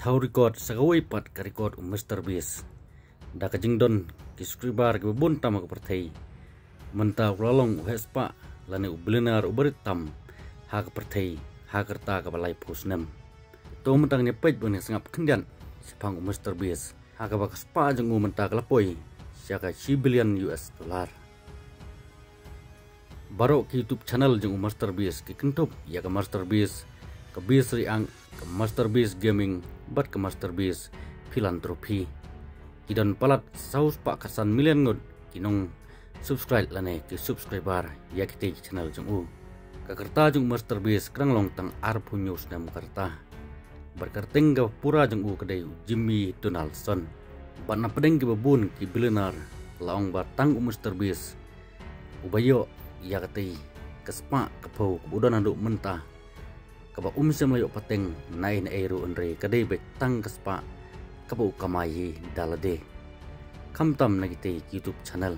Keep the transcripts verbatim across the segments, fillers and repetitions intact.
Hau record sa kawei pat ka record u Mister Beast. Da ka jingdon ki subscriber kiba bun tam ha ka pyrthei, mynta u la long u heh spah lane u billionaire uba rit tam ha ka pyrthei ha ka rta kaba laiphew snem. To mynta ngin ïa peit bad ngin ïa sngap khyndiat shaphang u Mister Beast, ha kaba ka spah jong u mynta ka la poi sha ka shi billion U S dollar. Baroh ki YouTube channel jong u Mister Beast ki kynthup ïa ka Mister Beast, ka Beast React, ka Mister Beast Gaming bad ka Mister Beast Philanthropy. Ki don palat saw spah khatsan million ngut ki nong subscribe lane ki subscriber ïa kitei ki channel jong u. Ka rta jong u Mister Beast ka dang long tang arphew hynñiew snem ka rta. Bad ka kyrteng kaba pura jong u ka dei u Jimmy Donaldson. Bad na pdeng kiba bun ki billionaire, la ong ba tang u Mister Beast uba ïoh ïa katei ka spah ka phew kaba u don haduh mynta, kaba um shym la ïoh pateng na ei na ei ruh, hynrei ka dei beit tang ka spah kaba u kamai hi da lade. Khamtam na kitei ki YouTube channel,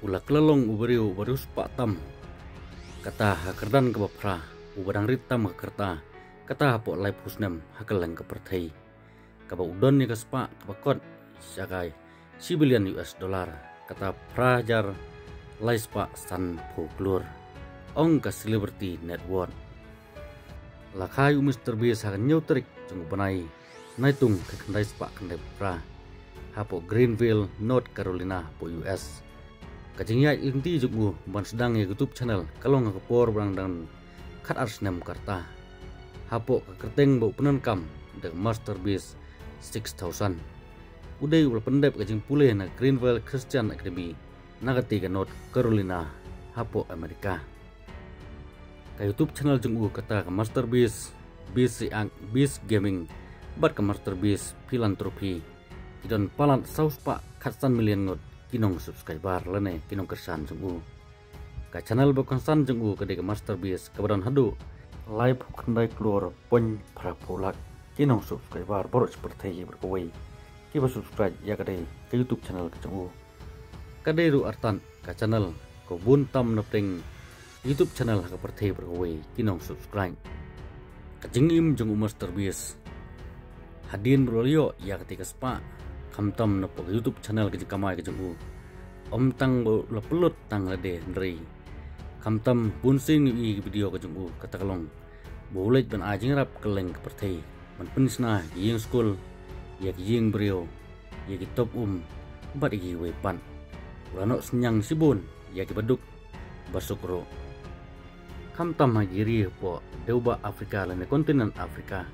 u la kylla long u briew uba riewspah tam, kata ha ka kyrdan kaba phra, uba dang rit tam ha ka rta, kata hapoh laiphew snem ha kylleng ka pyrthei, kaba u don ïa ka spah kaba kot sha ka shi billion U S dollar, kata phra hajar lai spah sanphew klur, ong ka celebrity net worth. La kha ïa u Mister Beast ha ka hynñiew tarik jong u bnai Naitung, ka khyndai spah khyndai phra, hapoh Greenville, North Carolina, hapoh U S. Ka jingïaid lynti jong u ban sdang ïa ka YouTube channel ka long ha ka por ba dang don khatar snem ka rta, hapoh ka kyrteng ba u pyndonkam da ka Mister Beast six thousand. U dei uba la pyndep ka jingpule na Greenville Christian Academy, na katei ka North Carolina, hapoh America. Ka YouTube channel jong u, kata ka Mister Beast, Beast React, Beast Gaming bad ka Mister Beast Philanthropy, ki don palat saw spah khatsan million ngut ki nong subscriber lane ki nongkyrshan jong u. Ka channel ba kongsan jong u ka dei ka Mister Beast, kaba don haduh laiphew khyndai klur point phraphew lak ki nong subscriber baroh shi pyrthei baroh kawei kiba subscribe ïa katei ka YouTube channel ka jong u. Ka dei ruh artat ka channel kaba bun tam na pdeng YouTube channel ha ka pyrthei baroh kawei ki nong subscribe. Ka jingim jong u Mister Beast, hadien ba u la ïoh ïa katei ka spah, khamtam napoh ka YouTube channel ka jingkamai ka jong u, ym tang ba u la pynlut tang lade, hynrei khamtam bun sien ngi ïohi ki video ka jong u, kata ka long ba u leit ban ai jingïarap kylleng ka pyrthei, ban pynshna ïa ki ïing skul, ïa ki ïing briew, ïa ki top um bad ïa kiwei pat. U la noh synñiang shibun ïa kiba duk ba suk ruh, khamtam ha ki ri hapoh dewbah Africa lane continent Africa.